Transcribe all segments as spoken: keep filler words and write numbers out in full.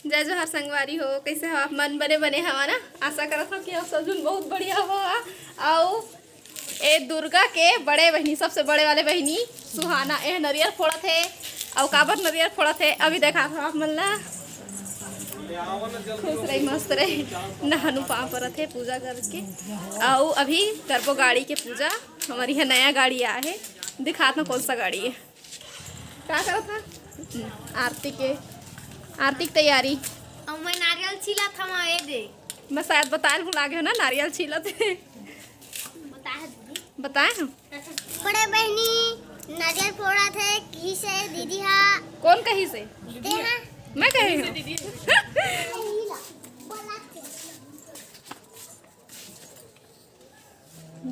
जय जोहार संगवारी हो, कइसे हो आप मन? बने बने हवा ना? आशा करत हव कि आप सब झन बहुत बढ़िया हो। अउ ए दुर्गा के बड़े बहिनी, सबसे बड़े वाले बहिनी सुहाना, ए नरियर फोड़त हे। अउ काबर नरियर फोड़त हे, अभी देखात हव आप मन ला। खुश रही, मस्त रही, नहानू पाँव परत हे पूजा करके। अउ अभी करबो गाड़ी के पूजा। हमर इहाँ नया गाड़ी आए हे, दिखात हव कौन सा गाड़ी हे। का करत हा? आरती के, आरती के तैयारी। अउ मैं नारियल छीलत हवं, ए दे। मैं शायद बताए भुला गे हव ना, नारियल छीलत हे। बताए दीदी। बताए हव? बड़े बहिनी नारियल फोड़त हे, कहिस हे दीदी हा। कौन कहिस हे? दीदी हा। मैं कहे हव।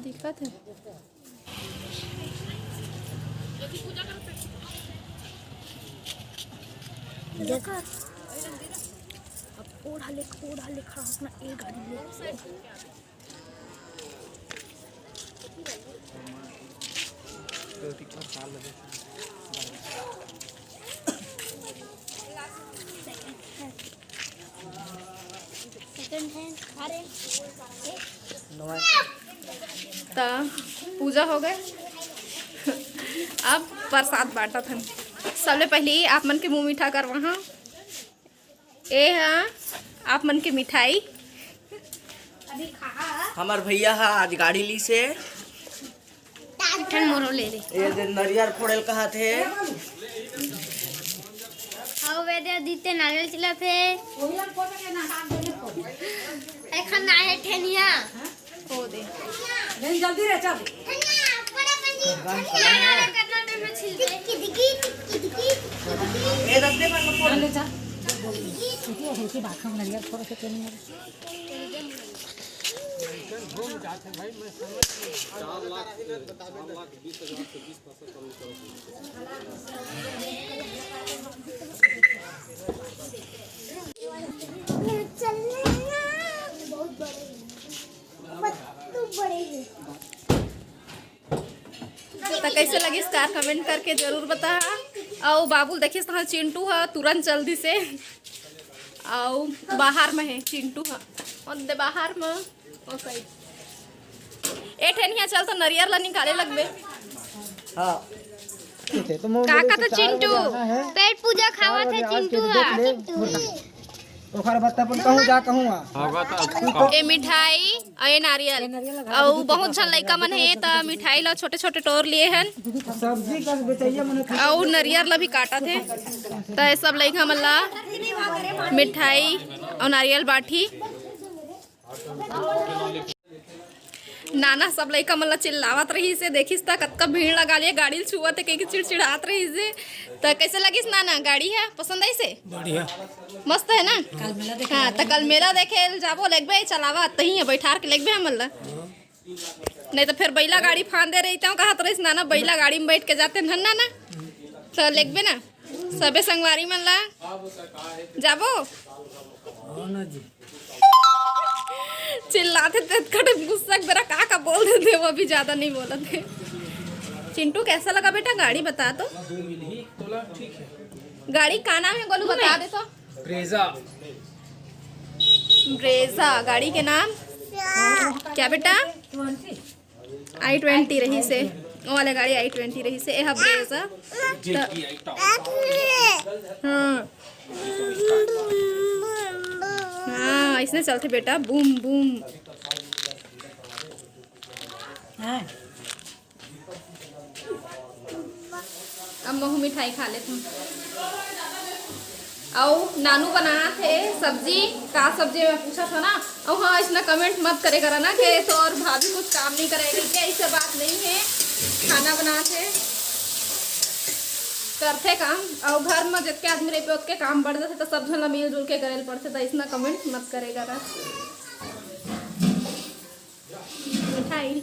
दिखत हे। देखो। अब ओढ़ा ले, ओढ़ा ले खड़ा होना, ए गाड़ी ले। त पूजा हो गे, अब प्रसाद बांटत हन। सबले पहिली आप मन के मुंह मीठा करवाहा। ए हा आप मन के मिठाई। हमर भैया हा आज गाड़ी लीस हे। एक ठन मोरो ले ले। ये दे नरियर फोड़े ल कहत हे। अउ वे दे दीदी नारियल छीलत हे। एखन ना हे ठेनिया। हो दे। नहीं, जल्दी रे, चल। ठेनिया, बड़े बनी, ठेनिया। कितना टाइम में छील दे। ए, रख दे, पर फोड़ ले, चल। त कइसे लगिस कार, comment करके जरूर बताहा। अउ बाबू ल देखिस त चिंटू ह तुरंत चल दिस हे। अउ बाहर में हे चिंटू ह, ओदे बाहर में। ओ साइड। ए ठेनिया चल त नरियर ला निकाले लगबे। हाँ। काका तो चिंटू पेट पूजा खावत हे चिंटू हा। ओकर बाद अपन कहूँ जा कहूँ आ। ए मिठाई, ए नारियल। अउ बहुत झन लइका मन हे त मिठाई ला छोटे छोटे टोर लिए हन। सब्जी का बेचैया मन। अउ नरियर ला भी काटत हे। त ए सब लइका मन ला मिठाई अउ नारियल बांटी। नाना सब लइका मन ला चिल्लावत रहिस हे, देखिस त कतका भीड़ लगा लिए, गाड़ी ल छुवत हे कहिके चिड़चिड़ात रहिस हे। त कइसे लगिस नाना गाड़ी ह? पसंद आइस हे? बढ़िया। मस्त हे ना? हाँ, त कल मेला देखे ल जाबो, लेगबे, चलावा, तहीं हे, बैठार के लेगबे हमन ला। नहीं त फेर बइला गाड़ी फांदे रहितेंव, कहत रहिस नाना, बइला गाड़ी में बैठ के जाते हन नाना, त लेगबे ना। सबे संगवारी मन ला जाबो। चिल्लाथे ते कट गुस्सा के बेरा का का बोल देथे, वो भी ज्यादा नहीं बोलत हे। चिंटू, कैसा लगा बेटा गाड़ी, बता तो। गाड़ी का नाम हे गोलू, बता दे तो। ब्रेजा। ब्रेजा गाड़ी के नाम। क्या बेटा? आई ट्वेंटी रहिस हे, ओ वाले गाड़ी आई ट्वेंटी रहिस हे, ए ह ब्रेजा। त हाँ। हाँ, अइसने चलथे बेटा, बूम बूम। हाँ। अब महू मिठाई खा लेथंव। अउ नानू बनात हे सब्जी, का सब्जी मैं पूछत हंव ना। अउ हाँ, अइसना comment मत करे करा ना कि तोर भाभी कुछ काम नहीं करे कहिके, अइसे बात नहीं हे। खाना बनात हे, करथे काम, अउ घर म जतके आदमी रहिथे ओतके काम बढ़ जाथे, त सब झन ला मिलजुल के करे ल पड़थे, त अइसना comment मत करे करा। मिठाई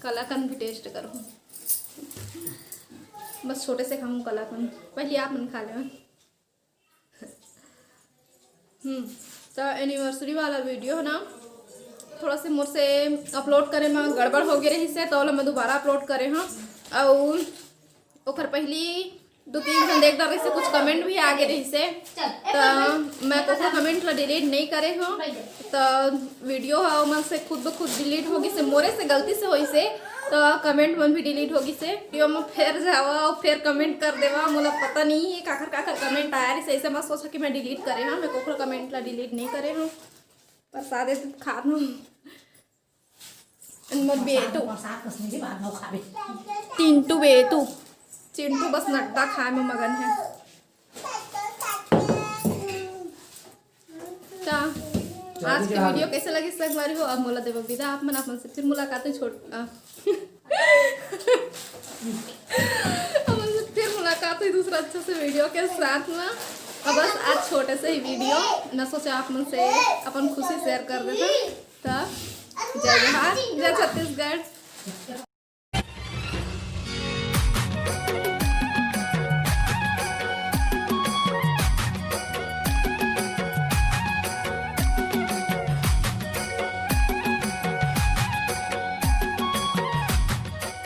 कलाकंद भी taste करो। बस छोटे से खाऊं कलाकंद, पहले आप मन खा लेवा। हम्म, त anniversary वाला video हे ना, थोड़ा से मोर से upload करे म गड़बड़ हो गे रहिस हे, त ओला मैं दोबारा upload करे हंव। अउ ओकर पहली दो तीन झन देख डरे से कुछ कमेंट भी आगे रहिसे, त मैं कोकरो कमेंट ला डिलीट नहीं करे हूँ। त वीडियो ह ओमन से खुद ब खुद डिलीट हो गिसे, मोरे से गलती से होइसे, त कमेंट मन भी डिलीट हो गिसे। वीडियो में फेर जावा और फेर कमेंट कर देवा, मोला पता नहीं है काखर काखर कमेंट आया रहिसे, ऐसे मत सोचा कि मैं डिलीट करे हूँ, मैं कोकरो कमेंट ला डिलीट नहीं करे हूँ। प्रसाद खात हूँ। मोर बेटू। प्रसाद कस नहीं, बाद में खाबे। चिंटू बेटू। चिंटू बस नट्टा खाए में मगन है। त आज के वीडियो कैसे लगिस संगवारी हो? अब मोला देबो विदा, आप मन, आप मन से फिर मुलाकात होही छोट, अ, आप मन से फिर मुलाकात होही दूसरा अच्छा से वीडियो के साथ में। अब बस आज छोटे से ही वीडियो, मैं सोचा आप मन से अपन खुशी शेयर कर देता। त जय जोहार, जय छत्तीसगढ़।